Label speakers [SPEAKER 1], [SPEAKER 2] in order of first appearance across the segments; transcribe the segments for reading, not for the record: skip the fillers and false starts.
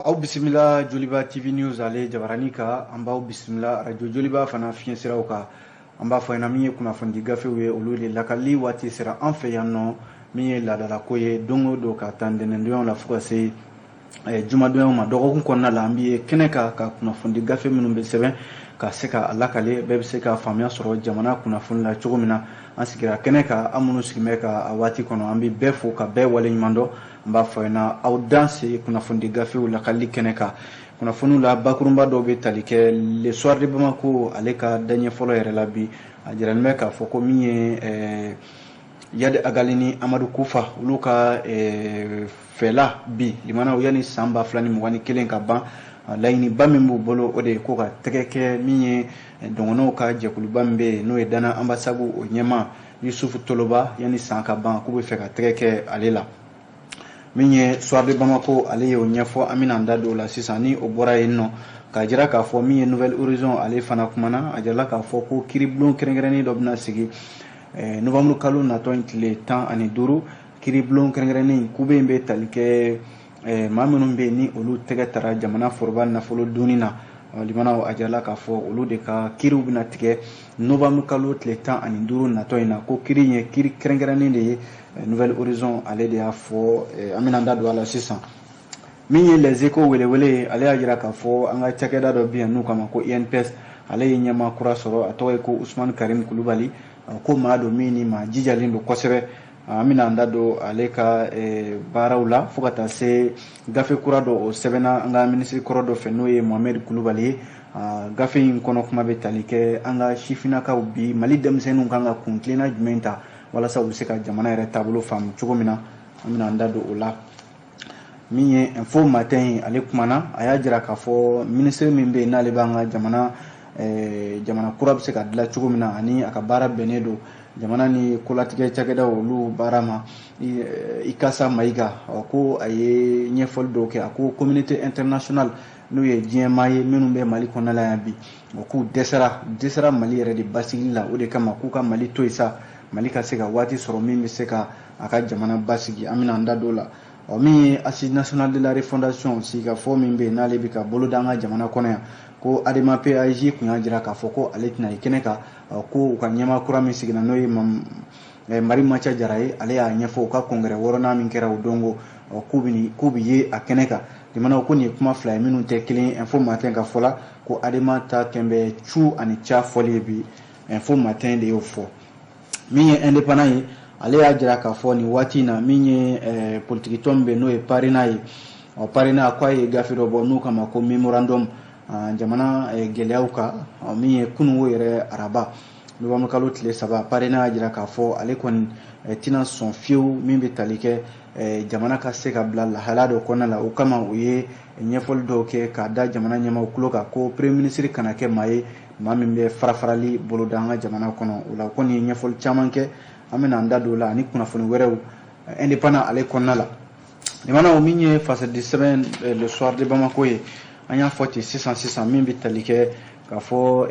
[SPEAKER 1] Aw bisimila Joliba TV News ale jabarani kan. An b'aw bisimila radio Joliba fana fiɲɛsiraw kan. An b'a fɔ ɲɛna min ye kunnafonidi gafew ye, olu de lakalili waati sera an fɛ yan nɔ. Min ye laadalako ye, don o don ka taa ntɛnɛndonyaw la fo ka se jumadonyaw ma dɔgɔkun kɔnɔna la, an bɛ kɛnɛ kan ka kunnafonidi gafe minnu bɛ sɛbɛn ka se ka lakale, bɛɛ bɛ se ka faamuya sɔrɔ jamana kunnafoni la cogo min na. An sigira kɛnɛ kan, an minnu sigilen bɛ ka a waati kɔnɔ, an bɛ bɛɛ fo ka bɛɛ waleɲuman dɔn. N b'a fɔ ɲɛna aw danse kunnafonidi gafew lakalili kɛnɛ kan. Kunnafoniw la bakurunba dɔw bɛ tali kɛ Le Soir de Bamako ale ka daɲɛ fɔlɔ yɛrɛ la bi. A jiralen bɛ k'a fɔ ko min ye Iyad Ag Ghali ni Amadu Kufa, olu ka fɛla bi limanaw yanni san 2021 ka ban, laɲiniba min b'u bolo, o de ye ko ka tɛgɛ kɛ min ye dɔgɔnɔw ka jɛkuluba min bɛ yen, n'o ye Dana Ambasagu, o ɲɛmaa Yusufu Toloba, yanni san ka ban, k'u bɛ fɛ ka tɛgɛ kɛ ale la. Min ye Soir de Bamako, ale y'o ɲɛfɔ, an bɛna an da don o la sisan. Ni o bɔra yen nɔ, k'a jira k'a fɔ min ye Nouvel Horizon, ale fana kumana. A jirala k'a fɔ ko kiiribulon kɛrɛnkɛrɛnnen dɔ bɛna sigi novembre kalo natɔ in tile 15. Kiiribulon kɛrɛnkɛrɛnnen kube in bɛ tali kɛ maa minnu bɛ yen ni olu tɛgɛ tara jamana foroba nafolo dunni na. Limanaw, a jirala k'a fɔ olu de ka kiiriw bɛna tigɛ novembre kalo tile 15 natɔ in na, ko kiiri in ye kiiri kɛrɛnkɛrɛnnen de ye. Nouvel Horizon ale de y'a fɔ, an bɛna an da don a la sisan. Min ye Les Échos welewele ye, ale y'a jira k'a fɔ an ka cakɛda dɔ bɛ yan n'u k'a ma ko INPS, ale ye ɲɛmaa kura sɔrɔ, a tɔgɔ ye ko Usumani Karim Kulubali. Ko maa don min ni maa jijalen don kosɛbɛ. An bɛna an da don ale ka baaraw la fo ka taa se gafe kura dɔ, o sɛbɛnna an ka minisiri kɔrɔ dɔ fɛ, n'o ye Mohamed Kulubali ye. Gafe in kɔnɔ kuma bɛ tali kɛ an ka sifinnakaw bi, Mali denmisɛnninw kan ka kun tilenna jumɛn ta walasa u bɛ se ka jamana yɛrɛ taabolo faamu cogo min na. An bɛna an da don o la. Min ye Info Matin ye, ale kumana, a y'a jira k'a fɔ minisiri min bɛ yen n'ale b'an ka jamana kura bɛ se ka dilan cogo min na, ani a ka baara bɛnnen don jamana ni kolatigɛ cakɛdaw olu baara ma, Ikasa Mayiga, ko a ye ɲɛfɔli dɔw kɛ. A ko communauté internationale, n'o ye diɲɛmaa ye minnu bɛ Mali kɔnɔna la yan bi, o k'u dɛsɛra Mali yɛrɛ de basigili la. O de kama k'u ka Mali to yen sa, Mali ka se ka waati sɔrɔ min bɛ se ka a ka jamana basigi. An bɛna an da don o la. Ɔ, min ye Assise nationale de la refondation, sigikafɔ min bɛ yen n'ale bɛ ka bolo da an ka jamana kɔnɔ yan, ko ADEMA PAJ kun y'a jira k'a fɔ ko ale tɛna ye kɛnɛ kan, ko u ka ɲɛmaa kura min sigira, n'o ye Mari Maca Jara ye, ale y'a ɲɛfɔ u ka congrès wɔɔrɔnan min kɛra o don, ko k'u bɛ ye a kɛnɛ kan. Jamanaw ko nin ye kuma fila ye minnu tɛ kelen ye. Info Matin ka fɔ la, ko ADEMA ta kɛn bɛ cu ani ca fɔli ye bi. Info Matin de y'o fɔ. Min ye Indépendant ye, ale y'a jira k'a fɔ nin waati in na, min ye politiki tɔn min bɛ yen n'o ye PARENA ye, ɔ, PARENA ko a ye gafe dɔ bɔ n'u kama ko mémorandum jamana gɛlɛyaw kan. Min ye kununko yɛrɛ, araba novembre kalo tile 3, PARENA y'a jira k'a fɔ ale kɔni tɛna sɔn fiyewu min bɛ tali kɛ jamana ka se ka bila lahala dɔ kɔnɔna la. O kama u ye ɲɛfɔli dɔw kɛ k'a da jamana ɲɛmaaw tulo kan, ko premier ministre kana kɛ maa ye, maa min bɛ farafarali boloda an ka jamana kɔnɔ. O la, o kɔni ye ɲɛfɔli caman kɛ, an bɛna an da don o la ani kunnafoni wɛrɛw Indépendant ale kɔnɔna la. Limanaw, min ye fasadi sɛbɛn Le Soir de Bamako ye, an y'a fɔ ten sisan sisan, min bɛ tali kɛ k'a fɔ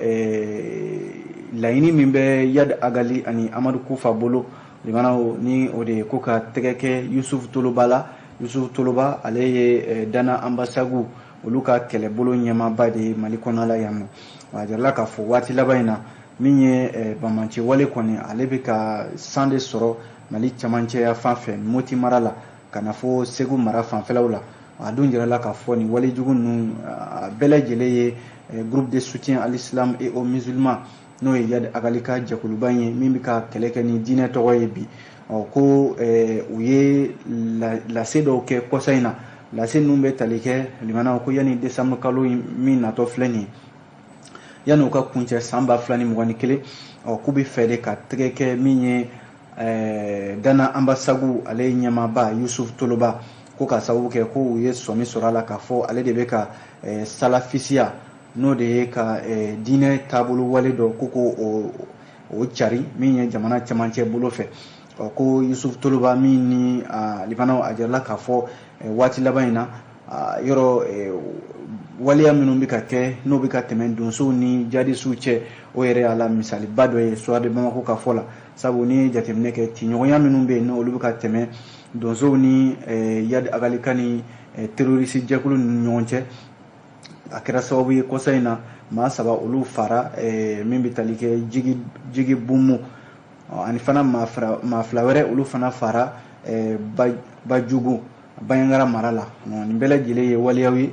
[SPEAKER 1] laɲini min bɛ Iyad Ag Ghali ani Amadu Kufa bolo, limanaw, ni o de ye ko ka tɛgɛ kɛ Yusufu Toloba la. Yusufu Toloba, ale ye Dana Ambasagu olu ka kɛlɛbolo ɲɛmaaba de ye Mali kɔnɔna la yan nɔ. A jirala k'a fɔ waati laban in na, min ye banbanci wale kɔni, ale bɛ ka san de sɔrɔ Mali camancɛya fan fɛ, Moti mara la ka na fo Segu mara fanfɛlaw la. A dun jirala k'a fɔ nin walejugu ninnu, a bɛɛ lajɛlen ye groupe de soutien à l'islam et aux musulmans, n'o ye Iyad Ag Ghali ka jɛkuluba in ye min bɛ ka kɛlɛ kɛ ni diinɛ tɔgɔ ye bi. Ɔ, ko u ye lase dɔw kɛ kɔsa in na, lase ninnu bɛ tali kɛ limanaw ko yanni décembre kalo min natɔ filɛ nin ye, yanni u ka kuncɛ san 2021, ɔ, k'u bɛ fɛ de ka tɛgɛ kɛ min ye Dana Ambasagu ale ɲɛmaaba Yusuf Toloba, ko ka sababu kɛ ko u ye sɔmi sɔrɔ a la k'a fɔ ale de bɛ ka salafisiya, n'o de ye ka diinɛ taabolo wale dɔ ko o cari min ye jamana camancɛ bolo fɛ. Ɔ, ko Yusuf Toloba min ni limanaw, a jirala k'a fɔ waati laban in na, yɔrɔ waleya minnu bɛ ka kɛ, n'o bɛ ka tɛmɛ donsow ni jadisiw cɛ, o yɛrɛ y'a la misaliba dɔ ye Soir de Bamako ka fɔ la. Sabu n'i ye jateminɛ kɛ, ciɲɔgɔnya minnu bɛ yen, n'olu bɛ ka tɛmɛ donsow ni Iyad Ag Ghali ka ni terroriste jɛkulu ni ɲɔgɔn cɛ. A kɛra sababu ye kɔsa in na maa 3 olu fara, min bɛ tali kɛ jigi bumu, ani fana maa 2 wɛrɛ olu fana fara Bajugu Bandiagara mara la. Nin bɛɛ lajɛlen ye waleyaw ye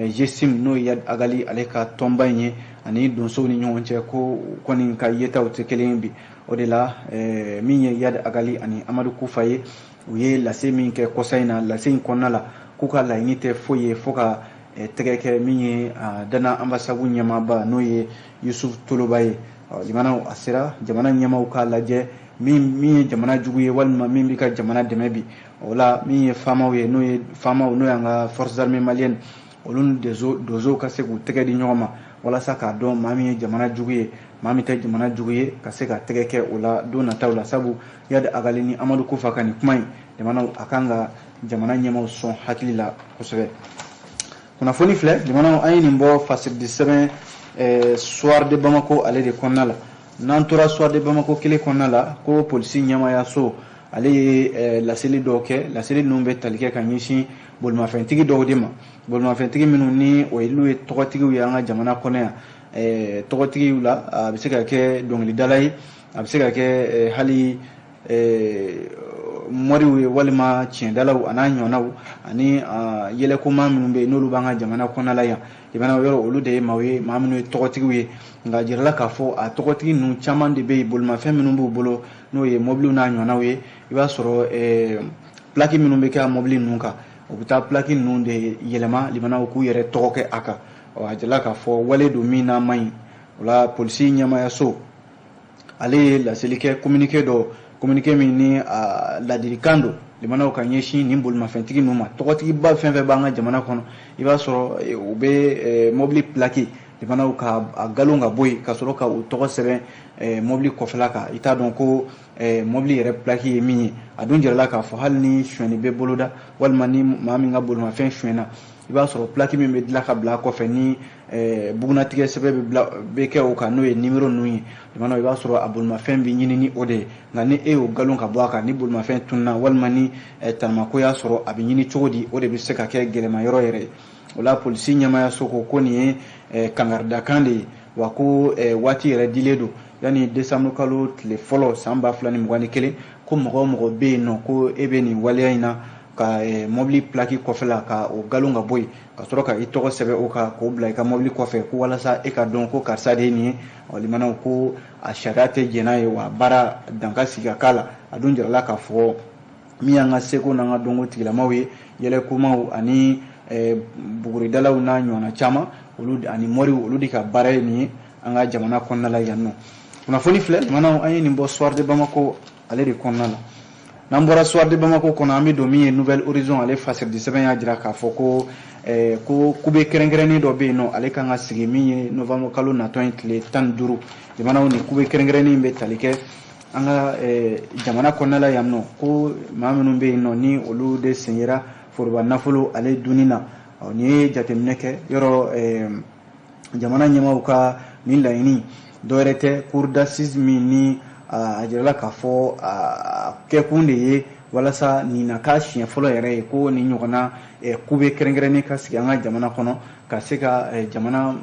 [SPEAKER 1] GSIM n'o ye Iyad Ag Ghali ale ka tɔnba in ye ani donsow ni ɲɔgɔn cɛ, ko kɔni ka yetaw tɛ kelen ye bi. O de la min ye Iyad Ag Ghali ani Amadu Kufa ye, u ye lase min kɛ kɔsa in na, lase in kɔnɔna la k'u ka laɲini tɛ foyi ye fo ka tɛgɛ kɛ min ye Dana Ambasagu ɲɛmaaba n'o ye Yusuf Toloba ye. Limanaw, a sera jamana ɲɛmaaw k'a lajɛ min ye jamana jugu ye walima min bɛ ka jamana dɛmɛ bi. O la min ye faamaw ye, n'o ye faamaw n'o y'an ka forces armées maliennes, olu ni donsow ka se k'u tɛgɛ di ɲɔgɔn ma walasa k'a dɔn maa min ye jamana jugu ye, maa min tɛ jamana jugu ye, ka se ka tɛgɛ kɛ o la don nataw la. Sabu Iyad Ag Ghali ni Amadu Kufa ka nin kuma in, jamanaw a kan ka jamana ɲɛmaaw sɔn hakili la kosɛbɛ. Kunnafoni filɛ, jamanaw, an ye nin bɔ fasiridi sɛbɛn Soir de Bamako ale de kɔnɔna la. N'an tora Soir de Bamako kelen kɔnɔna la, ko polisi ɲɛmaayaso ale ye laseli dɔw kɛ. Laseli ninnu bɛ tali kɛ ka ɲɛsin bolimafɛntigi dɔw de ma, bolimafɛntigi minnu ni olu ye tɔgɔtigiw ye an ka jamana kɔnɔ yan. Tɔgɔtigiw la, a bɛ se ka kɛ dɔnkilidala ye, a bɛ se ka kɛ hali moriw ye walima tiɲɛdalaw a n'a ɲɔgɔnnaw, ani yɛlɛkoma minnu bɛ yen n'olu b'an ka jamana kɔnɔna la yan. Jamana yɔrɔ olu de ye maaw ye, maa minnu ye tɔgɔtigiw ye. Nka a jirala k'a fɔ a tɔgɔtigi ninnu caman de bɛ yen, bolimafɛn minnu b'u bolo n'o ye mɔbiliw n'a ɲɔgɔnnaw ye, i b'a sɔrɔ plaque minnu bɛ kɛ a mɔbili ninnu kan, u bɛ taa plaque ninnu de yɛlɛma limanaw k'u yɛrɛ tɔgɔ kɛ a kan. A jirala k'a fɔ wale don min n'a man ɲi. O la polisi ɲɛmaayaso ale ye laseli kɛ, communiqué dɔ, communiqué min ni a ladilikan don limanaw ka ɲɛsin nin bolimafɛntigi ninnu ma. Tɔgɔtigiba fɛn fɛn b'an ka jamana kɔnɔ, i b'a sɔrɔ u bɛ mɔbili plaque limanaw ka a galon ka bɔ yen ka sɔrɔ ka u tɔgɔ sɛbɛn mɔbili kɔfɛla kan. I t'a dɔn ko mɔbili yɛrɛ plaque ye min ye. A dun jirala k'a fɔ hali ni sonyɛni bɛ boloda walima ni maa min ka bolimafɛn sonyɛna, i b'a sɔrɔ plaque min bɛ dilan ka bila a kɔfɛ ni bugunatigɛ sɛbɛn bɛ kɛ o kan, n'o ye nimero ninnu ye, limanaw, i b'a sɔrɔ a bolimafɛn bɛ ɲini ni o de ye. Nka ni e y'o galon ka bɔ a kan, ni bolimafɛn tununna walima ni tanamako y'a sɔrɔ, a bɛ ɲini cogo di? O de bɛ se ka kɛ gɛlɛma yɔrɔ yɛrɛ ye. O la polisi ɲɛmaayaso ko ko nin ye kangaridakan de ye, wa ko waati yɛrɛ dilen don yanni décembre kalo tile fɔlɔ san 2021, ko mɔgɔ o mɔgɔ bɛ yen nɔ ko e bɛ nin waleya in na ka mɔbili plaque kɔfɛ la ka o galon ka bɔ yen ka sɔrɔ ka i tɔgɔ sɛbɛn o kan k'o bila i ka mɔbili kɔfɛ, ko walasa e ka dɔn ko karisa de ye nin ye. Limanaw, ko a sariya tɛ jɛn n'a ye, wa baara dan ka sigi ka k'a la. A dun jirala k'a fɔ min y'an ka seko n'an ka dɔnko tigilamaw ye, yɛlɛkomaw ani buguridalaw n'a ɲɔgɔnna caman, olu ani moriw, olu de ka baara ye nin ye an ka jamana kɔnɔna la yan nɔ. Kunnafoni filɛ, limanaw, an ye nin bɔ Soir de Bamako ale de kɔnɔna la. N'an bɔra Soir de Bamako kɔnɔ, an bɛ don min ye Nouvel Horizon ale fasiridi sɛbɛn y'a jira k'a fɔ ko ko kube kɛrɛnkɛrɛnnen dɔ bɛ yen nɔ, ale kan ka sigi min ye novembre kalo natɔ ye tile 15. Jamanaw, ni kube kɛrɛnkɛrɛnnen bɛ tali kɛ an ka jamana kɔnɔna la yan nɔ, ko maa minnu bɛ yen nɔ ni olu de sen yera foroba nafolo ale dunni na. Nin ye jateminɛ kɛ yɔrɔ jamana ɲɛmaaw ka nin laɲini dɔwɛrɛ tɛ, cour d'assises min ni a jirala k'a fɔ a kɛkun de ye walasa nin na k'a siɲɛ fɔlɔ yɛrɛ ye ko nin ɲɔgɔnna kube kɛrɛnkɛrɛnnen ka sigi an ka jamana kɔnɔ, ka se ka jamana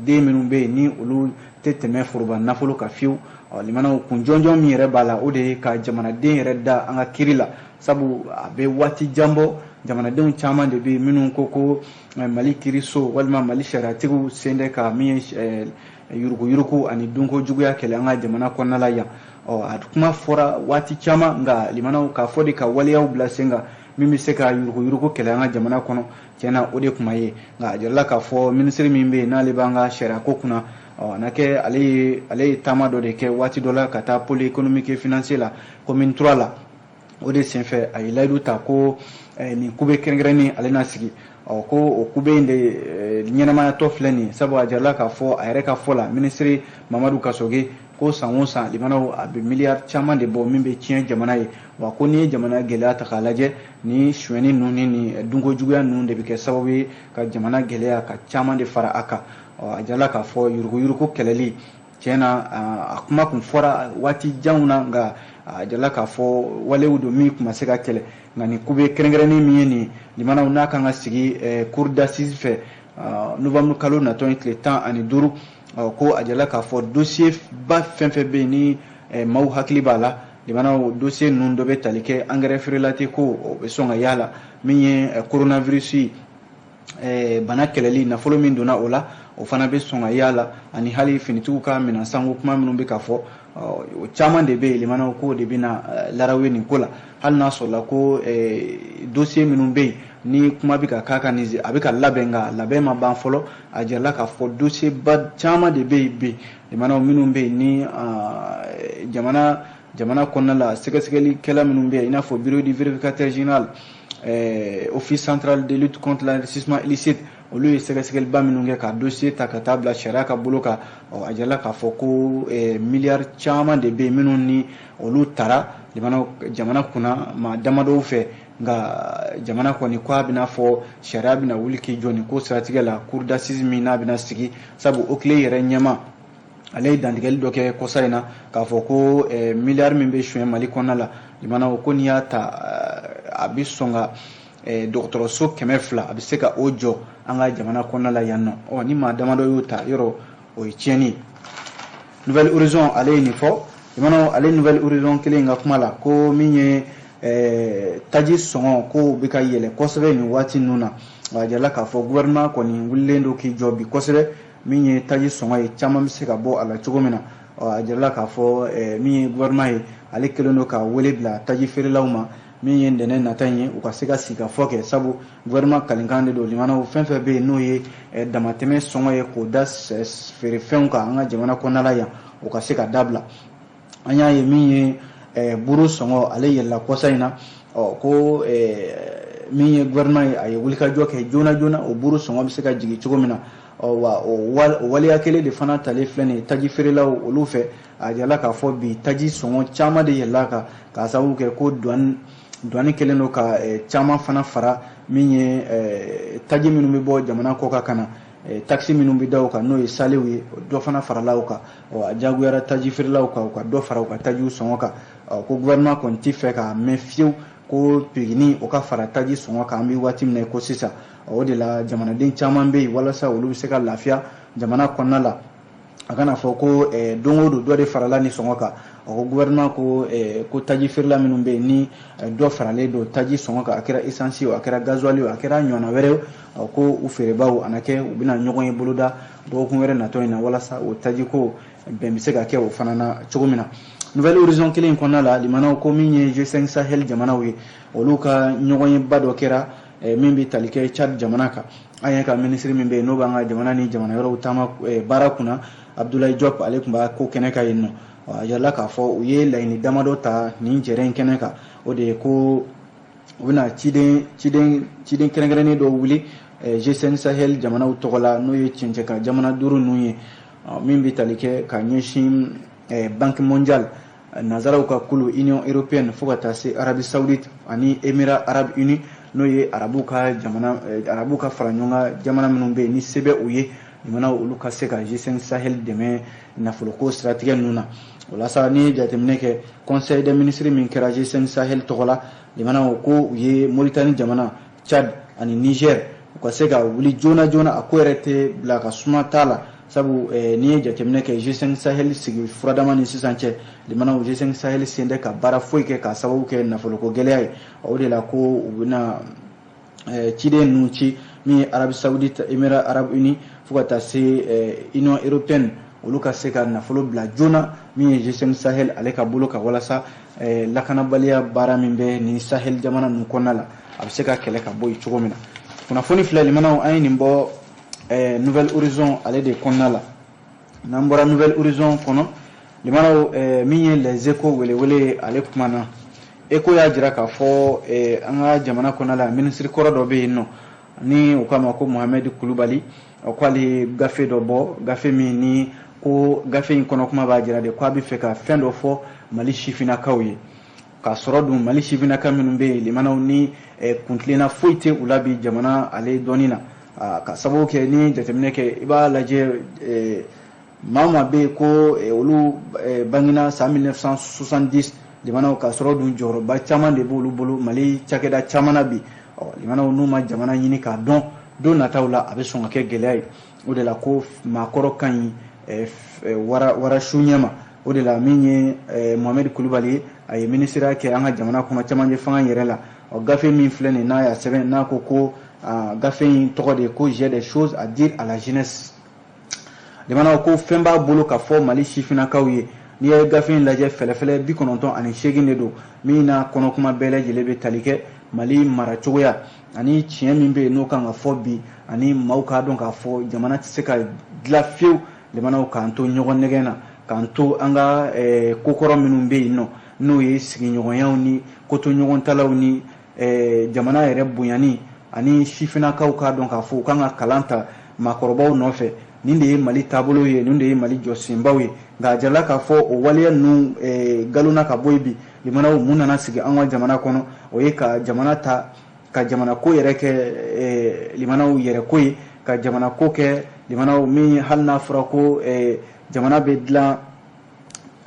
[SPEAKER 1] den minnu bɛ yen ni olu tɛ tɛmɛ foroba nafolo kan fiyewu. Limanaw, kun jɔnjɔn min yɛrɛ b'a la, o de ye ka jamanaden yɛrɛ da an ka kiiri la, sabu a bɛ waati jan bɔ, jamanadenw caman de bɛ yen minnu ko ko Mali kiiriso walima Mali sariyatigiw sen tɛ ka min ye yuruguyurugu ani dunko juguya kɛlɛ an ka jamana kɔnɔna la yan. A kuma fɔra waati caman, nka limanaw, k'a fɔ de ka waleyaw bila sen kan min bɛ se ka yuruguyurugu kɛlɛ an ka jamana kɔnɔ, tiɲɛna o de kuma ye. Nka a jirala k'a fɔ minisiri min bɛ yen n'ale b'an ka sariyako kunna, a na kɛ ale ye taama dɔ de kɛ waati dɔ la ka taa pôle économique et financier la, commune 3 la. O de senfɛ a ye layidu ta ko nin kube kɛrɛnkɛrɛnnen ale na sigi. Ko o kube in de ɲɛnamayatɔ filɛ nin ye, sabu a jirala k'a fɔ a yɛrɛ ka fɔ la, minisiri Mamadu Kasoge, ko san o san, limanaw, a bɛ miliyari caman de bɔ min bɛ tiɲɛ jamana ye. Wa ko n'i ye jamana gɛlɛya ta k'a lajɛ, ni sonyɛni ninnu ni nin dunko juguya ninnu de bɛ kɛ sababu ye ka jamana gɛlɛya ka caman de fara a kan. A jirala k'a fɔ yuruguyurugu kɛlɛli Tiɲɛ na, a kuma kun fɔra waati janw na, nka a jirala k'a fɔ walew don min kun ma se ka kɛlɛ. Nka nin kube kɛrɛnkɛrɛnnen min ye nin, limanaw, n'a kan ka sigi cour d'assises fɛ novembre kalo natɔ ye tile 15, ko a jirala k'a fɔ dossier ba fɛn fɛn bɛ yen ni maaw hakili b'a la, limanaw, dossier ninnu dɔ bɛ tali kɛ engrais frelaté ko, o bɛ sɔn ka y'a la, min ye coronavirus bana kɛlɛli nafolo min donna o la, o fana bɛ sɔn ka y'a la, ani hali finitigiw ka minɛn sanko kuma minnu bɛ ka fɔ, o caman de bɛ yen. Limanaw, k'o de bɛna larawe nin ko la, hali n'a sɔrɔla ko dossier minnu bɛ yen ni kuma bɛ ka k'a kan, nin a bɛ ka labɛn, nka labɛn ma ban fɔlɔ. A jirala k'a fɔ dossier ba caman de bɛ yen bi, limanaw, minnu bɛ yen ni jamana kɔnɔna la sɛgɛsɛgɛlikɛla minnu bɛ yen, i n'a fɔ bureau du vérificateur général, office central de lutte contre l'enrichissement illicite, olu ye sɛgɛsɛgɛliba minnu kɛ ka dossier ta ka taa bila sariya ka bolo kan. A jirala k'a fɔ ko miliyari caman de bɛ yen minnu ni olu tara jamana kunna maa damadɔw fɛ. Nka jamana kɔni ko a bɛna fɔ sariya bɛna wuli k'i jɔ nin ko siratigɛ la, cour d'assises min n'a bɛna sigi, sabu OCLEI yɛrɛ ɲɛma, ale ye dantigɛli dɔ kɛ kɔsa in na k'a fɔ ko miliyari min bɛ suɲɛ Mali kɔnɔna la, limanaw, ko n'i y'a ta, a bɛ sɔn ka dɔgɔtɔrɔso 200, a bɛ se ka o jɔ an ka jamana kɔnɔna la yan nɔ. Ɔ ni maa damadɔ y'o ta yɔrɔ, o ye tiɲɛni ye. Nouvelle Horizon, ale ye nin fɔ. Limanaw, ale Nouvelle Horizon kelen in ka kuma la, ko min ye taji sɔngɔ, ko bɛ ka yɛlɛ kosɛbɛ nin waati ninnu na. A jirala k'a fɔ gouvernement kɔni wulilen don k'i jɔ bi kosɛbɛ, min ye taji sɔngɔ ye, caman bɛ se ka bɔ a la cogo min na. A jirala k'a fɔ min ye gouvernement ye, ale kɛlen don ka wele bila taji feerelaw ma, min ye ntɛnɛn nata in ye, u ka se ka sigi ka fɔ kɛ, sabu gouvernement kalenkan de don. Limanaw, fɛn fɛn bɛ yen n'o ye damatɛmɛ sɔngɔ ye k'o da feerefɛnw kan an ka jamana kɔnɔna la yan, o ka se ka dabila. An y'a ye min ye buru sɔngɔ, ale yɛlɛla kɔsa in na. Ɔ ko min ye gouvernement ye, a ye wulikajɔ kɛ joona joona o buru sɔngɔ bɛ se ka jigin cogo min na. Ɔ wa o waleya kelen de fana talen filɛ nin ye taji feerelaw olu fɛ. A jirala k'a fɔ bi taji sɔngɔ caman de yɛlɛla kan, k'a sababu kɛ ko douane kɛlen don ka caman fana fara min ye taji minnu bɛ bɔ jamana kɔ kan ka na, taxe minnu bɛ da o kan, n'o ye salew ye, dɔ fana farala o kan. Ɔ a diyagoyara taji feerelaw kan u ka dɔ fara u ka tajiw sɔngɔ kan. Ɔ ko gouvernement kɔni tɛ fɛ k'a mɛn fiyewu ko pigini o ka fara taji sɔngɔ kan an bɛ waati min na i ko sisan. O de la jamanaden caman bɛ yen, walasa olu bɛ se ka lafiya jamana kɔnɔna la, a kana fɔ ko don o don dɔ de farala ni sɔngɔ kan. O ko gouvernement ko taji feerela minnu bɛ yen ni dɔ faralen don taji sɔngɔ kan, a kɛra essence o, a kɛra gasoil o, a kɛra ɲɔgɔnna wɛrɛ o, ko u feerebaaw a na kɛ u bɛna ɲɔgɔn ye boloda dɔgɔkun wɛrɛ natɔ in na, walasa o tajiko bɛn bɛ se ka kɛ o fana na cogo min na. Nouvelle Horizon kelen in kɔnɔna la, limanaw, ko min ye G5 Sahel jamanaw ye, olu ka ɲɔgɔnyeba dɔ kɛra min bɛ tali kɛ Tchad jamana kan. An yɛrɛ ka minisiri min bɛ yen n'o b'an ka jamana ni jamana wɛrɛw taama baara kunna, Abdoulaye Diop, ale tun b'a ko kɛnɛ kan yen nɔ. A yirala k'a fɔ u ye laɲini damadɔ ta nin jɛrɛ in kɛnɛ kan. O de ye ko u bɛna ciden kɛrɛnkɛrɛnnen dɔ wuli G5 Sahel jamanaw tɔgɔ la, n'o ye cɛncɛn jamana duuru ninnu ye, min bɛ tali kɛ ka ɲɛsin Banque mondiale, nanzaraw ka kulu Union européenne, fo ka taa se Arabie saoudite ani Émirats arabes unis, n'o ye arabuw ka jamana, arabuw ka fara ɲɔgɔn kan jamana minnu bɛ yen ni se bɛ u ye. Jamanaw olu ka se ka G5 Sahel dɛmɛ nafoloko siratigɛ ninnu na. O la sa, n'i ye jateminɛ kɛ, conseil des ministres min kɛra G5 Sahel tɔgɔ la, jamanaw ko u ye Mauritanie jamana, Tchad ani Niger, u ka se ka wuli joona joona. A ko yɛrɛ tɛ bila ka suma t'a la, sabu n'i ye jateminɛ kɛ, G5 Sahel sigi furadama ni sisan cɛ, limanaw, G5 Sahel sen tɛ ka baara foyi kɛ k'a sababu kɛ nafoloko gɛlɛya ye. O de la ko u bɛna ciden ninnu ci, min ye Arabie saoudite, Émirats arabes unis, fo ka taa se Union européenne, olu ka se ka nafolo bila joona min ye G5 Sahel ale ka bolo kan, walasa lakanabaliya baara min bɛ nin Sahel jamana ninnu kɔnɔna la, a bɛ se ka kɛlɛ ka bɔ yen cogo min na. Kunnafoni filɛ, limanaw, an ye nin bɔ Nouvelle Horizon ale de kɔnɔna la. N'an bɔra Nouvelle Horizon kɔnɔ, limanaw, min ye Les Échos welewele, ale kumana. Écho y'a jira k'a fɔ an ka jamana kɔnɔna la, minisiri kɔrɔ dɔ bɛ yen nɔ ni u k'a ma ko Mohamed Kulubali, ko ale ye gafe dɔ bɔ, gafe min ni ko gafe in kɔnɔ kuma b'a jira de ko a bɛ fɛ ka fɛn dɔ fɔ Mali sifinnakaw ye. K'a sɔrɔ dun Mali sifinnaka minnu bɛ yen, limanaw, ni kuntilenna foyi tɛ u la bi jamana ale dɔnni na, ka sababu kɛ ni jateminɛ kɛ, i b'a lajɛ Maa o maa bɛ yen ko olu bangena san 1970, limanaw, ka sɔrɔ dun jɔyɔrɔba caman de b'olu bolo Mali cakɛda caman na bi. Ɔ limanaw, n'u ma jamana ɲini k'a dɔn, don nataw la a bɛ sɔn ka kɛ gɛlɛya ye. O de la ko maakɔrɔ ka ɲi wara su ɲɛma. O de la min ye Mohamed Kulubali ye, a ye minisiriya kɛ an ka jamana kɔnɔ camancɛ fanga yɛrɛ la. Ɔ gafe min filɛ nin, n'a y'a sɛbɛn, n'a ko ko gafe in tɔgɔ de ye ko "J'ai des choses à dire à la jeunesse". Limanaw, ko fɛn b'a bolo ka fɔ Mali sifinnakaw ye. N'i ye gafe in lajɛ, fɛlɛfɛlɛ 98 de don, min n'a kɔnɔkuma bɛɛ lajɛlen bɛ tali kɛ Mali maracogoya ani tiɲɛ min bɛ yen n'o kan ka fɔ bi, ani maaw k'a dɔn k'a fɔ jamana tɛ se ka dilan fiyewu, limanaw, k'an to ɲɔgɔn nɛgɛn na, k'an to an ka kokɔrɔ minnu bɛ yen nɔ, n'o ye sigiɲɔgɔnyaw ni kotoɲɔgɔntalaw ni jamana yɛrɛ bonyani, ani sifinnakaw k'a dɔn k'a fɔ u kan ka kalan ta maakɔrɔbaw nɔfɛ. Nin de ye Mali taabolo ye, nin de ye Mali jɔsenbaw ye. Nka a jirala k'a fɔ o waleya ninnu galonna ka bɔ yen bi. Limanaw, mun nana sigi an ka jamana kɔnɔ? O ye ka jamana ta ka jamana ko yɛrɛ kɛ, limanaw, yɛrɛ ko ye, ka jamana ko kɛ, limanaw, min hali n'a fɔra ko jamana bɛ dilan,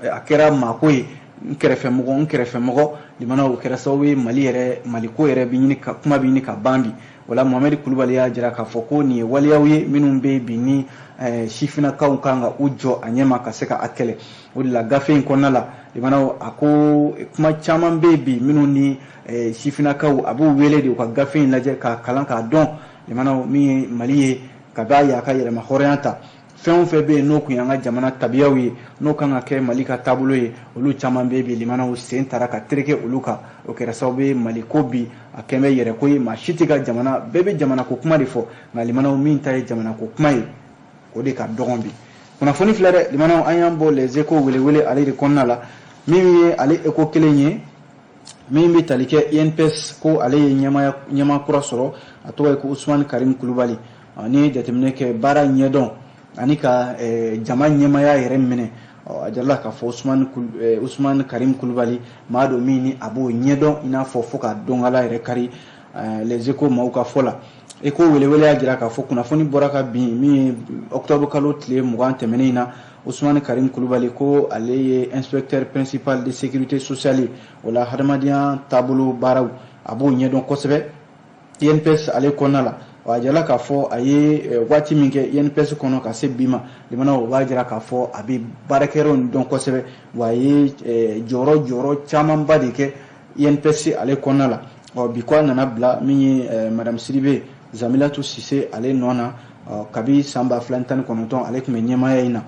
[SPEAKER 1] a kɛra maako ye, n kɛrɛfɛmɔgɔ, n kɛrɛfɛmɔgɔ. Limanaw, o kɛra sababu ye Mali yɛrɛ, Mali ko yɛrɛ bɛ ɲini ka kuma bɛ ɲini ka ban bi. O la Mohamed Kulubali y'a jira k'a fɔ ko nin ye waleyaw ye minnu bɛ bi ni sifinnakaw kan ka u jɔ a ɲɛma ka se ka a kɛlɛ. O de la gafe in kɔnɔna la, limanaw, a ko kuma caman bɛ bi minnu ni sifinnakaw, a b'u wele de u ka gafe in lajɛ k'a kalan k'a dɔn. Limanaw, min ye Mali ye ka b'a ye a ka yɛrɛma hɔrɔnya ta, fɛn o fɛn bɛ yen n'o kun y'an ka jamana tabiyaw ye, n'o kan ka kɛ Mali ka taabolo ye, olu caman bɛ bi, limanaw, sen taara ka tereke olu kan. O kɛra sababu ye Mali ko bi a kɛn bɛ yɛrɛ ko ye. Maa si tɛ ka jamana, bɛɛ bɛ jamana ko kuma de fɔ, nka limanaw, min ta ye jamana ko kuma ye, o de ka dɔgɔn bi. Kunnafoni filɛ dɛ, limanaw, an y'an bɔ Les Échos welewele ale de kɔnɔna la. Min ye ale Écho kelen ye, min bɛ tali kɛ INPS, ko ale ye ɲɛmaaya ɲɛmaa kura sɔrɔ, a tɔgɔ ye ko Usumani Karim Kulubali. N'i ye jateminɛ kɛ baara ɲɛdɔn ani ka jama ɲɛmaya yɛrɛ minɛ, a jirala k'a fɔ Usumani Karim Kulubali, maa don min ni a b'o ɲɛdɔn, i n'a fɔ fo ka dɔnkala yɛrɛ kari. Les Échos maaw ka fɔ la, Écho welewele y'a jira k'a fɔ kunnafoni bɔra ka bin min ye octobre kalo tile 20 tɛmɛnen in na, Usumani Karim Kulubali, ko ale ye inspecteur principal de sécurité sociale. O la hadamadenya taabolo baaraw, a b'o ɲɛdɔn kosɛbɛ INPS ale kɔnɔna la. A jirala k'a fɔ a ye waati min kɛ INPS kɔnɔ ka se bi ma, limanaw, o b'a jira k'a fɔ a bɛ baarakɛyɔrɔ in dɔn kosɛbɛ, wa a ye jɔyɔrɔ camanba de kɛ INPS ale kɔnɔna la. Ɔ bi ko a nana bila min ye madame Sidibe Zamilatu Sise ale nɔ na. Kabi san 2019, ale tun bɛ ɲɛmaaya in na.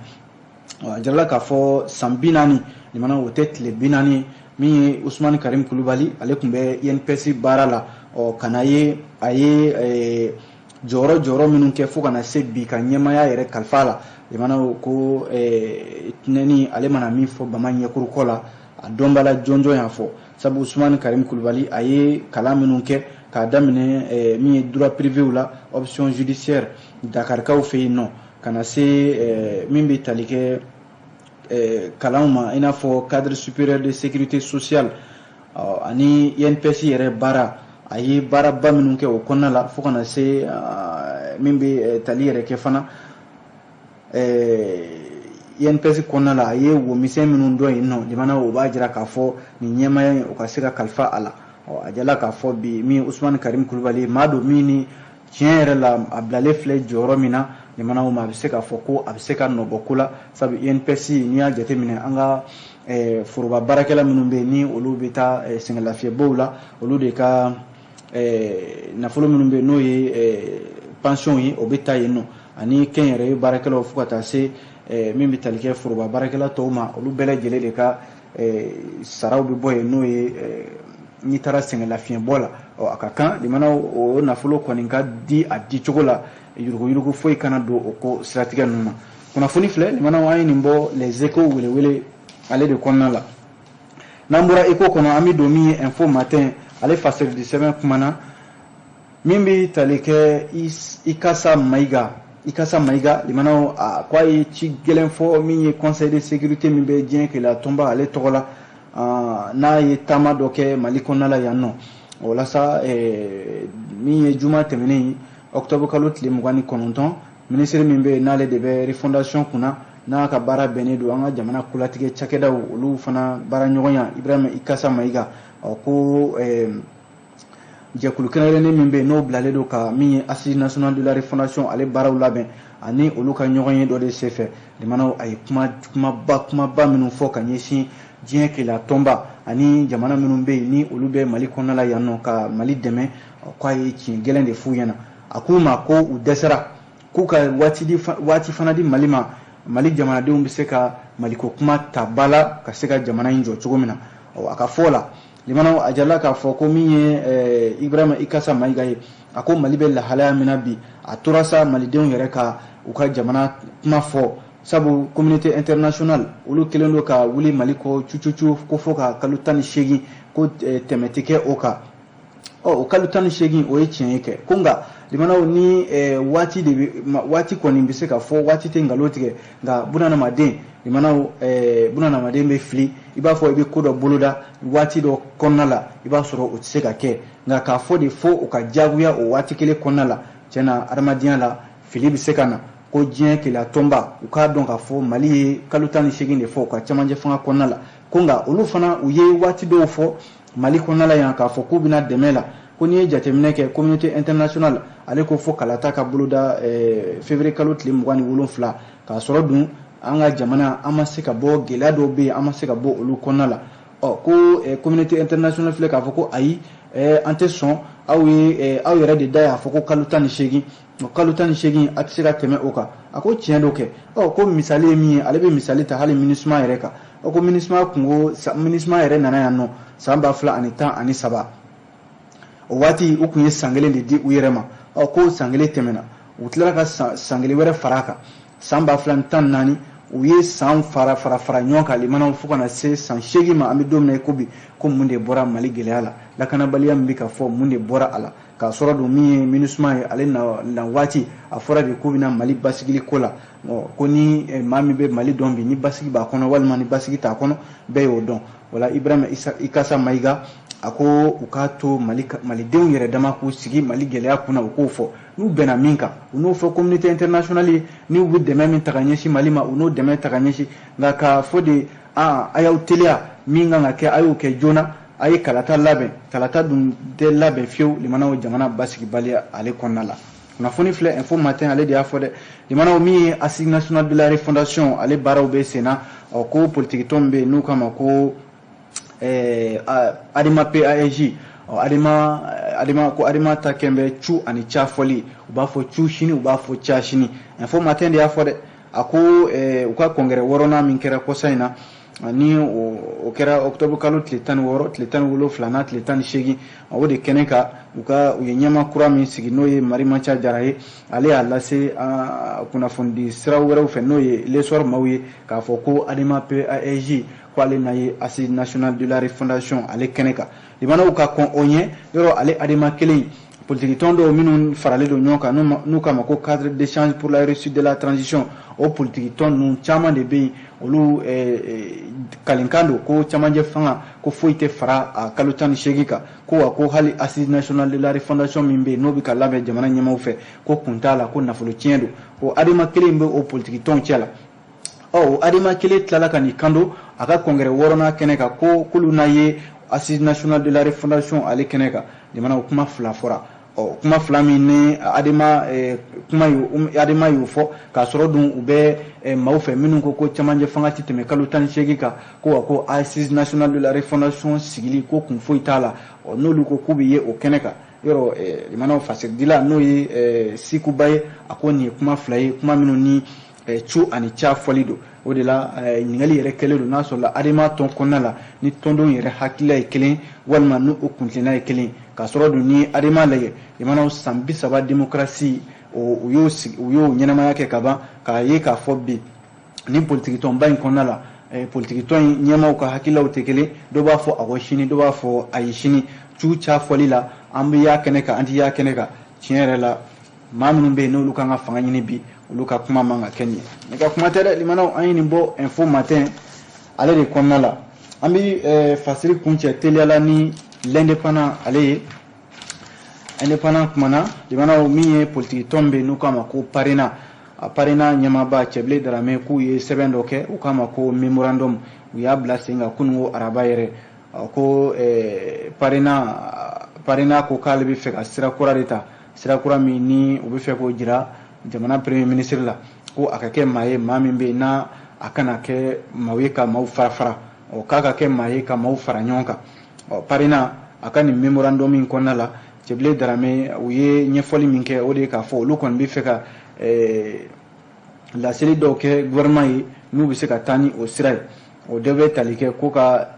[SPEAKER 1] A jirala k'a fɔ san 40, limanaw, o tɛ tile 40, min ye Usumani Karim Kulubali, ale tun bɛ INPS baara la. Ɔ ka na ye a ye jɔyɔrɔ minnu kɛ fo ka na se bi ka ɲɛmaaya yɛrɛ kalifa la, limanaw, ko tɛnɛni ale mana min fɔ bama ɲɛkuru kɔ la, a dɔnbala jɔnjɔn y'a fɔ. Sabu Usumani Karim Kulubali, a ye kalan minnu kɛ k'a daminɛ min ye droit privé la, option judiciaire, Dakarikaw fɛ yen nɔ, ka na se min bɛ tali kɛ kalanw ma, i n'a fɔ cadre supérieur de sécurité sociale ani INPS yɛrɛ baara, a ye baaraba minnu kɛ o kɔnɔna la, fo ka na se min bɛ tali yɛrɛ kɛ fana INPS kɔnɔna la, a ye womisɛn minnu dɔn yen nɔ, limanaw, o b'a jira k'a fɔ nin ɲɛmaaya in, o ka se ka kalifa a la. A jala k'a fɔ bi min Usumani Karim Kulubali, maa don min ni tiɲɛ yɛrɛ la, a bilalen filɛ jɔyɔrɔ min na, limanaw ma, a bɛ se k'a fɔ ko a bɛ se ka nɔbɔ ko la. Sabu INPS, n'i y'a jateminɛ, an ka foroba baarakɛla minnu bɛ yen ni olu bɛ taa sɛgɛnlafiɲɛbɔw la, olu de ka nafolo minnu bɛ yen n'o ye pension ye, o bɛ taa yen nɔ, ani kɛnyɛrɛye baarakɛlaw, fo ka taa se min bɛ tali kɛ foroba baarakɛla tɔw ma, olu bɛɛ lajɛlen de ka saraw bɛ bɔ yen, n'o ye n'i taara sɛgɛnlafiɲɛbɔ la. Ɔ a ka kan, limanaw, o nafolo kɔni ka di a di cogo la, yuruguyurugu foyi kana don o ko siratigɛ ninnu na. Kunnafoni filɛ, limanaw, an ye nin bɔ Les Échos welewele ale de kɔnɔna la. N'an bɔra Écho kɔnɔ, an bɛ don min ye Info Matin ale fasiridi sɛbɛn kumana min bɛ tali kɛ Ikasa Mayiga. Ikasa Mayiga, limanaw, a ko a ye ci gɛlɛn fɔ min ye Conseil de sécurité min bɛ diɲɛ keleya tɔnba ale tɔgɔ la, n'a ye taama dɔ kɛ Mali kɔnɔna la yan nɔ. O la sa, min ye juma tɛmɛnen, octobre kalo tile 29, minisiri min bɛ yen n'ale de bɛ refondation kunna. n'a ka baara bɛnnen don an ka jamana kolatigɛ cakɛdaw olu fana baara ɲɔgɔnya Ibrahima Ikasa Mayiga, ɔ ko jɛkulu kɛrɛnkɛrɛnnen min bɛ yen n'o bilalen don ka min ye Assise nationale de la refondation ale baaraw labɛn, ani olu ka ɲɔgɔn ye dɔ de senfɛ, limanaw a ye kumaba minnu fɔ ka ɲɛsin diɲɛ keleya tɔnba ani jamana minnu bɛ yen ni olu bɛ Mali kɔnɔna la yan nɔ ka Mali dɛmɛ, k'a ye tiɲɛ gɛlɛn de f'u ɲɛna. A k'u ma ko u dɛsɛra, k'u ka waati fana di Mali ma, Mali jamanadenw bɛ se ka Maliko kuma ta ba la ka se ka jamana in jɔ cogo min na. A ka fɔ la, limanaw, a jirala k'a fɔ ko min ye Ibrahima Ikasa Mayiga ye, a ko Mali bɛ lahalaya min na bi, a tora sa malidenw yɛrɛ ka u ka jamana kuma fɔ, sabu communauté internationale olu kɛlen don ka wuli Mali kɔ cucucu, ko fo ka kalo 18 ko tɛmɛ tɛ kɛ o kan. Ɔ o kalo 18, o ye tiɲɛ ye kɛ ko, nka limanaw, ni waati de bɛ, waati kɔni bɛ se ka fɔ, waati tɛ nkalon tigɛ, nka bunadamaden, limanaw, bunadamaden bɛ fili. I b'a fɔ i bɛ ko dɔ boloda waati dɔ kɔnɔna la, i b'a sɔrɔ o tɛ se ka kɛ, nka k'a fɔ de fo o ka diyagoya o waati kelen kɔnɔna la, tiɲɛna, adamadenya la fili bɛ se ka na. Ko diɲɛ keleya tɔnba, u k'a dɔn k'a fɔ Mali ye kalo 18 de fɔ u ka camancɛ fanga kɔnɔna la, ko nka olu fana u ye waati dɔw fɔ Mali kɔnɔna la yan k'a fɔ k'u bɛna dɛmɛ la. Ko n'i ye jateminɛ kɛ, communauté internationale ale ko fo kalata ka boloda février kalo tile 27, k'a sɔrɔ dun an ka jamana an ma se ka bɔ, gɛlɛya dɔw bɛ yen, an ma se ka bɔ olu kɔnɔna la. Ɔ ko communauté internationale filɛ k'a fɔ ko ayi, an tɛ sɔn, aw ye aw yɛrɛ de da y'a fɔ ko kalo 18, o kalo 18 a tɛ se ka tɛmɛ o kan. A ko tiɲɛ dɔ kɛ. Ɔ ko misali ye min ye, ale bɛ misali ta hali MINUSMA yɛrɛ kan. Ɔ ko MINUSMA kungo, MINUSMA yɛrɛ nana yan nɔ san 2013, o waati u tun ye san kelen de di u yɛrɛ ma. Ɔ ko san kelen tɛmɛna, u tilara ka san kelen wɛrɛ fara a kan, san 2014, u ye san fara fara fara ɲɔgɔn kan, limanaw, fo ka na se san 8 ma. An bɛ don min na i ko bi, ko mun de bɔra Mali gɛlɛya la? Lakanabaliya min bɛ ka fɔ, mun de bɔra a la? K'a sɔrɔ dun min ye MINUSMA ye, ale na waati a fɔra de k'u bɛna Mali basigili ko la. Ko ni maa min bɛ Mali dɔn bi, ni basigi b'a kɔnɔ walima ni basigi t'a kɔnɔ, bɛɛ y'o dɔn. Wala Ibrahima Ikasa Mayiga a ko u k'a to Mali malidenw yɛrɛ dama k'u sigi Mali gɛlɛya kunna, u k'o fɔ n'u bɛnna min kan, u n'o fɔ communauté internationale ye, n'u bɛ dɛmɛ min ta ka ɲɛsin Mali ma, u n'o dɛmɛ ta ka ɲɛsin. Nka k'a fɔ de a y'aw teliya, min kan ka kɛ a y'o kɛ joona, a ye kalata labɛn, kalata dun tɛ labɛn fiyewu, limanaw, jamana basigibaliya ale kɔnɔna la. Kunnafoni filɛ, Info Matin ale de y'a fɔ dɛ. Limanaw, min ye Assise nationale de la refondation ale baaraw bɛ sen na, ɔ ko politiki tɔn bɛ yen n'u k'a ma ko ADEMA PASJ, ɔ ADEMA ko ADEMA ta kɛn bɛ cu ani ca fɔli, u b'a fɔ cu sini, u b'a fɔ ca sini. Info Matin de y'a fɔ dɛ. A ko u ka congrès wɔɔrɔnan min kɛra kɔsa in na, ni o kɛra octobre kalo tile 16, tile 17 n'a tile 18, o de kɛnɛ kan, u ka u ye ɲɛma kura min sigi, n'o ye Marimanca Jara ye. Ale y'a lase kunnafonidi sira wɛrɛw fɛ, n'o ye L'Essor maaw ye, k'a fɔ ko ADEMA PASJ ko ale na ye Assise nationale de la refondation ale kɛnɛ kan. Limanaw, ka kɔn o ɲɛ yɔrɔ, ale ADEMA kelen, politiki tɔn dɔw minnu faralen don ɲɔgɔn kan n'u k'a ma ko Cadre d'échange pour la réussite de la transition, o politiki tɔn ninnu caman de bɛ yen, olu kalenkan don ko camancɛ fanga ko foyi tɛ fara a kalo 18 kan, ko wa ko hali Assise nationale de la refondation min bɛ yen n'o bɛ ka labɛn jamana ɲɛmaaw fɛ, ko kun t'a la, ko nafolo tiɲɛ don. O ADEMA kelen bɛ o politiki tɔnw cɛ la. Ɔ o ADEMA kelen tilala ka n'i kanto a ka congrès wɔɔrɔnan kɛnɛ kan ko k'olu n'a ye Assise nationale de la refondation ale kɛnɛ kan. Jamana kuma fila fɔra. Ɔ kuma fila min ni ADEMA kuma ADEMA y'o fɔ, k'a sɔrɔ dun u bɛ maaw fɛ minnu ko ko camancɛ fanga tɛ tɛmɛ kalo 18 kan, ko wa ko Assise nationale de la refondation sigili ko kun foyi t'a la. Ɔ n'olu ko k'u bɛ ye o kɛnɛ kan yɔrɔ, limanaw, fasiridila n'o ye Sikuba ye, a ko nin ye kuma fila ye, kuma minnu ni cu ani ca fɔli don. O de la ɲininkali yɛrɛ kɛlen don n'a sɔrɔ la ADEMA tɔn kɔnɔna la ni tɔndenw yɛrɛ hakilila ye kelen walima n'u o kuntilenna ye kelen, k'a sɔrɔ dun ni ADEMA lajɛ, limanaw, san 30 démocratie u y'o sigi, u y'o ɲɛnamaya kɛ ka ban, k'a ye k'a fɔ bi ni politiki tɔnba in kɔnɔna la, politiki tɔn in ɲɛmaaw ka hakililaw tɛ kelen, dɔ b'a fɔ awɔ sini, dɔ b'a fɔ ayi sini, cu ca fɔli la, an bɛ y'a kɛnɛ kan, an tɛ y'a kɛnɛ kan. Tiɲɛ yɛrɛ la, maa minnu bɛ yen n'olu kan ka fanga ɲini bi, olu ka kuma man ka kɛ nin ye. Ne ka kuma tɛ dɛ, limanaw, an ye nin bɔ Info Matin ale de kɔnɔna la. An bɛ fasiri kuncɛ teliyala ni L'Indépendant ale ye. Indépendant kumana, limanaw, min ye politiki tɔn bɛ yen n'u k'a ma ko PARENA. PARENA ɲɛmaaba Cɛbilen Darame k'u ye sɛbɛn dɔ kɛ u k'a ma ko memorandum, u y'a bila sen kan kununko araba yɛrɛ. Ko PARENA ko k'ale bɛ fɛ ka sira kura de ta, sira kura min ni u bɛ fɛ k'o jira jamana premier ministre la, ko a ka kɛ maa ye, maa min bɛ yen n'a a kana kɛ maaw ye ka maaw fara fara, k'a ka kɛ maa ye ka maaw fara ɲɔgɔn kan. PARENA a ka nin memorandum in kɔnɔna la, Cɛbilen Darame u ye ɲɛfɔli min kɛ, o de ye k'a fɔ olu kɔni bɛ fɛ ka laseli dɔw kɛ gouvernement ye n'u bɛ se ka taa ni o sira ye. O dɔ bɛ tali kɛ ko ka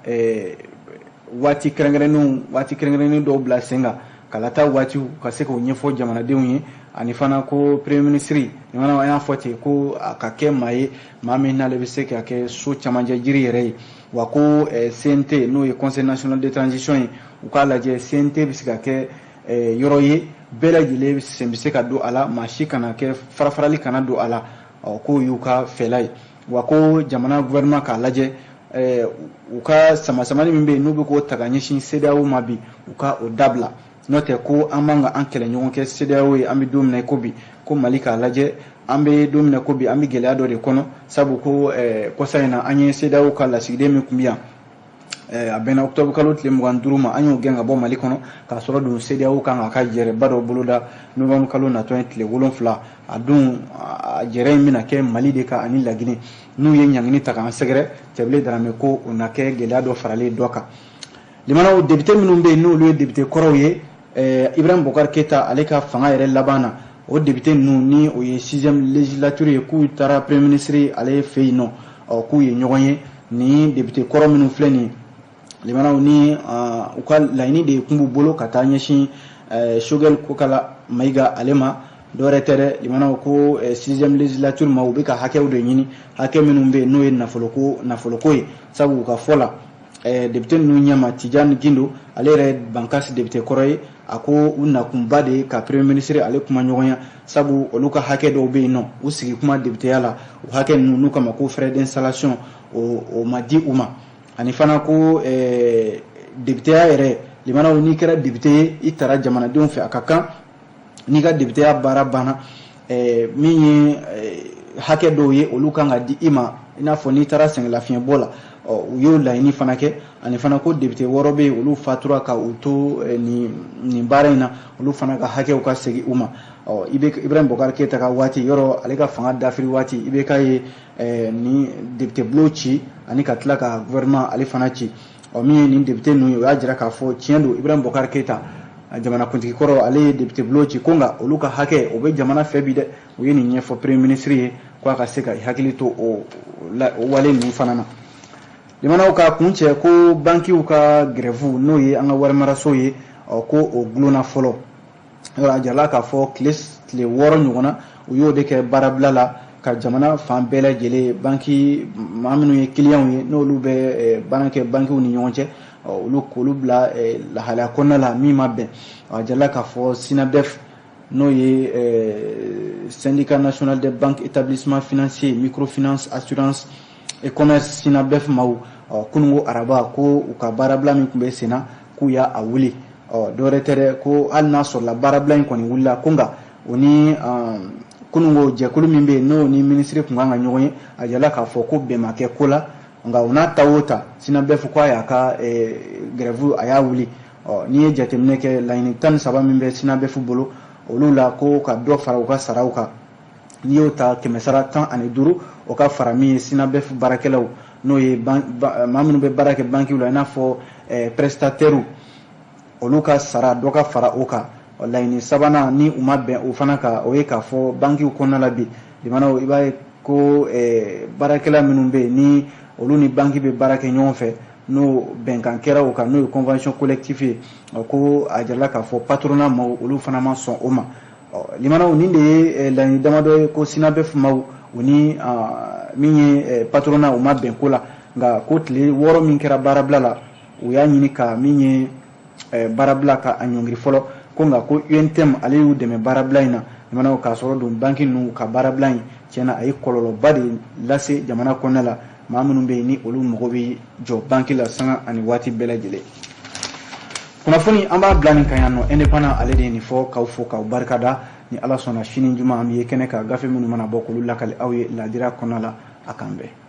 [SPEAKER 1] waati kɛrɛnkɛrɛnnen dɔw bila sen kan, kalata waatiw ka se k'o ɲɛfɔ jamanadenw ye, ani fana ko premier ministre ɲamana an y'a fɔ ten ko a ka kɛ maa ye, maa min n'ale bɛ se ka kɛ so camancɛ jiri yɛrɛ ye. Wa ko CNT n'o ye Conseil national de transition ye, u k'a lajɛ CNT bɛ se ka kɛ yɔrɔ ye bɛɛ lajɛlen sen bɛ se ka don a la, maa si kana kɛ farafarali kana don a la, k'o y'u ka fɛla ye. Wa ko jamana gouvernement k'a lajɛ u ka samasamani min bɛ yen n'u bɛ k'o ta ka ɲɛsin CEDEAO ma bi, u ka o dabila, n'o tɛ ko an man ka an kɛlɛ ɲɔgɔn kɛ CEDEAO ye. An bɛ don min na i ko bi, ko Mali k'a lajɛ, an bɛ don min na ko bi, an bɛ gɛlɛya dɔ de kɔnɔ, sabu ko kɔsa in na an ye CEDEAO ka lasigiden min tun bɛ yan, a bɛnna octobre kalo tile 25 ma, an y'o gɛn ka bɔ Mali kɔnɔ, k'a sɔrɔ dun CEDEAO kan k'a ka jɛrɛba dɔ boloda novembre kalo natɔ ye tile 7. A dun a jɛrɛ in bɛna kɛ Mali de kan ani Laginɛ, n'u ye ɲangini ta k'an sɛgɛrɛ, Cɛbilen Darame ko o na kɛ gɛlɛya dɔ faralen dɔ kan. Limanaw, député minnu bɛ yen n'olu ye député kɔrɔw ye, Ibrahim Boubacar Keita ale ka fanga yɛrɛ laban na, o député ninnu ni o ye 6e législature ye, k'u taara premier ministre ale fɛ yen nɔ, k'u ye ɲɔgɔn ye. Ni député kɔrɔ minnu filɛ nin ye, limanaw, ni u ka laɲini de tun b'u bolo ka taa ɲɛsin Choguel Kokala Maïga ale ma, dɔwɛrɛ tɛ dɛ, limanaw, ko 6e législature ma, u bɛ ka hakɛw de ɲini, hakɛ minnu bɛ yen n'o ye nafoloko ye, sabu u ka fɔ la député ninnu ɲɛma Tidiane Guindo, ale yɛrɛ Bankasi député kɔrɔ ye, a ko u nakunba de ye ka premier ministre ale kuma ɲɔgɔnya, sabu olu ka hakɛ dɔw bɛ yen nɔ, u sigi kuma députéya la, o hakɛ ninnu n'u kama ko frais d'installation o ma di u ma. Ani fana ko députéya yɛrɛ, limanaw, n'i kɛra député ye, i taara jamanadenw fɛ, a ka kan n'i ka députéya baara banna, min ye hakɛ dɔw ye, olu kan ka di i ma, i n'a fɔ n'i taara sɛgɛnlafiɲɛbɔ la. U y'o laɲini fana kɛ. Ani fana ko député 6 bɛ yen, olu fatura ka u to nin baara in na, olu fana ka hakɛw ka segin u ma. Ibrahim Boubacar Keita ka waati yɔrɔ, ale ka fanga dafiri waati, IBK ye ni député bulon ci ani ka tila ka gouvernement ale fana ci. Min ye nin député ninnu ye, o y'a jira k'a fɔ tiɲɛ don, Ibrahim Boubacar Keita jamanakuntigi kɔrɔ, ale ye député bulon ci, ko nka olu ka hakɛ o bɛ jamana fɛ bi dɛ. U ye nin ɲɛfɔ premier ministre ye ko a ka se ka hakili to o wale ninnu fana na. Limanaw, ka kun cɛ ko bankiw ka grève, n'o ye an ka warimaraso ye, ko o gulonna fɔlɔ. Yɔrɔ a jirala k'a fɔ tile 6 ɲɔgɔnna, u y'o de kɛ baarabila la ka jamana fan bɛɛ lajɛlen, banki maa minnu ye kiliyanw ye, n'olu bɛ baara kɛ bankiw ni ɲɔgɔn cɛ, olu k'olu bila lahalaya kɔnɔna la min ma bɛn. A jirala k'a fɔ SYNABEF, n'o ye Syndicat national des banques, établissements financiers, microfinance, assurance et commerce, SYNABEF maaw, kununko araba, ko u ka baarabila min tun bɛ sen na, k'u y'a wuli. Dɔwɛrɛ tɛ dɛ, ko hali n'a sɔrɔla baarabila in kɔni wulila, ko nka o ni kununko jɛkulu min bɛ yen n'o ni minisiri tun kan ka ɲɔgɔn ye, a jirala k'a fɔ ko bɛn ma kɛ ko la. Nka o n'a ta o ta, SYNABEF ko a y'a ka grève a y'a wuli. N'i ye jateminɛ kɛ, laɲini 13 min bɛ SYNABEF bolo, olu la ko ka dɔ fara u ka saraw kan, n'i y'o ta 115, o ka fara min ye SYNABEF baarakɛlaw, n'o ye maa minnu bɛ baara kɛ bankiw la, i n'a fɔ prestataires, olu ka sara dɔ ka fara o kan. Laɲini sabanan ni u ma bɛn o fana kan, o ye k'a fɔ bankiw kɔnɔna la bi, limanaw, i b'a ye ko baarakɛla minnu bɛ yen ni olu ni banki bɛ baara kɛ ɲɔgɔn fɛ, n'o bɛnkan kɛra o kan, n'o ye convention collective ye, ko a jirala k'a fɔ patronat maaw, olu fana ma sɔn o ma. Limanaw, nin de ye laɲini damadɔ ye ko SYNABEF maaw, o ni min ye patronat, u ma bɛn ko la. Nka ko tile 6 min kɛra baarabila la, u y'a ɲini ka min ye baarabila ka a ɲɔngiri fɔlɔ, ko nka ko UNTM ale y'u dɛmɛ baarabila in na. Limanaw, k'a sɔrɔ don banki ninnu ka baarabila in tiɲɛna, a ye kɔlɔlɔba de lase jamana kɔnɔna la, maa minnu bɛ yen ni olu mago bɛ jɔ banki la sanga ani waati bɛɛ lajɛlen. Kunnafoni an b'a bila nin kan yan nɔ. Indépendant ale de ye nin fɔ, k'aw fo k'aw barikada. Ni Ala sɔnna, sini juma an bɛ ye kɛnɛ kan, gafe minnu mana bɔ k'olu lakali aw ye laadira kɔnɔna la. A k'an bɛn.